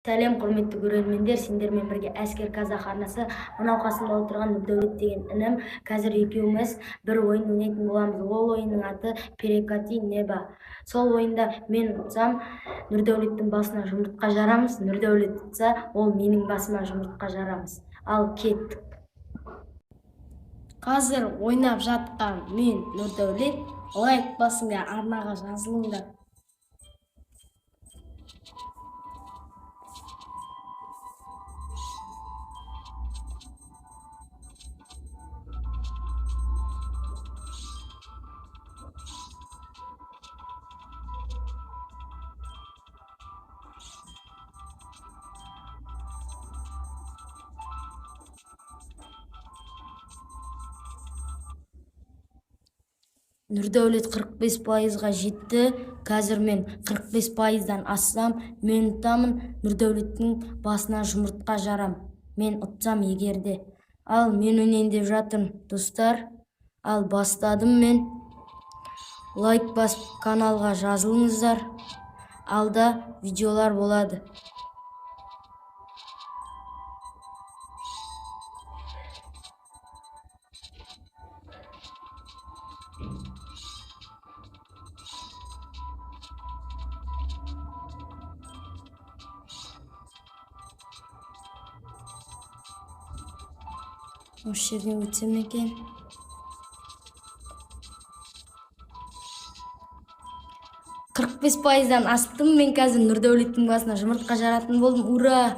Сәлем, құрметті көрермендер, сендермен бірге Әскер Қазақ арнасы. Мынау қасымда отырған Нұрдәулет деген інім. Қазір екеуміз бір ойын ойнайтын боламыз. Ол ойынның аты Перекати небо. Сол ойында мен ұтсам, Нұрдәулеттің басына жұмыртқа жарамыз. Нұрдәулет ұтса, ол менің басыма жұмыртқа жарамыз. Ал кеттік. Қазір ойнап жатқан мен Нұрдәулет. Лайк басыңдар, арнаға жазылыңдар. Нұрдәулет 45%-ға жетті. Қазір мен 45%-дан ассам, мен ұтамын. Нұрдәулеттің басына жұмыртқа жарам. Мен ұтсам егерде. Ал мен ойнайын деп жатырмын, достар. Ал бастадым мен. Лайк басып каналға жазылыңыздар. Алда видеолар болады. Осы жерден өтсем екен. 45%-дан астым. Мен қазір Нұрдәулеттің басына жұмыртқа жаратын болдым. Ура!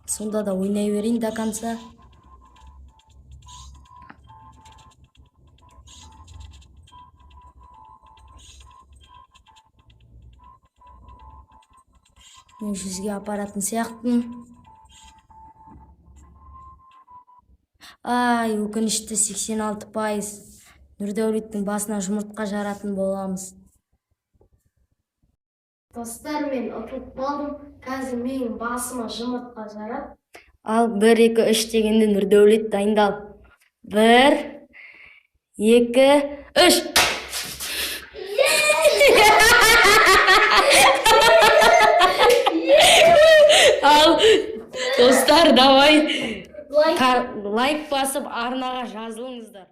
Сонда да ойнай берейін до конца. Мен 100-ге апаратын сияқтымын. Ай, өкінішті, 86%. Нұрдәулеттің басына жұмыртқа жаратын боламыз. Достар, мен ұтылып қалдым. Қазір менің басыма жұмыртқа жарады. Ал 1, 2, 3 дегенде Нұрдәулет дайындал. 1, 2, 3. Ал, достар, давай. Лайк басып арнаға жазылыңыздар.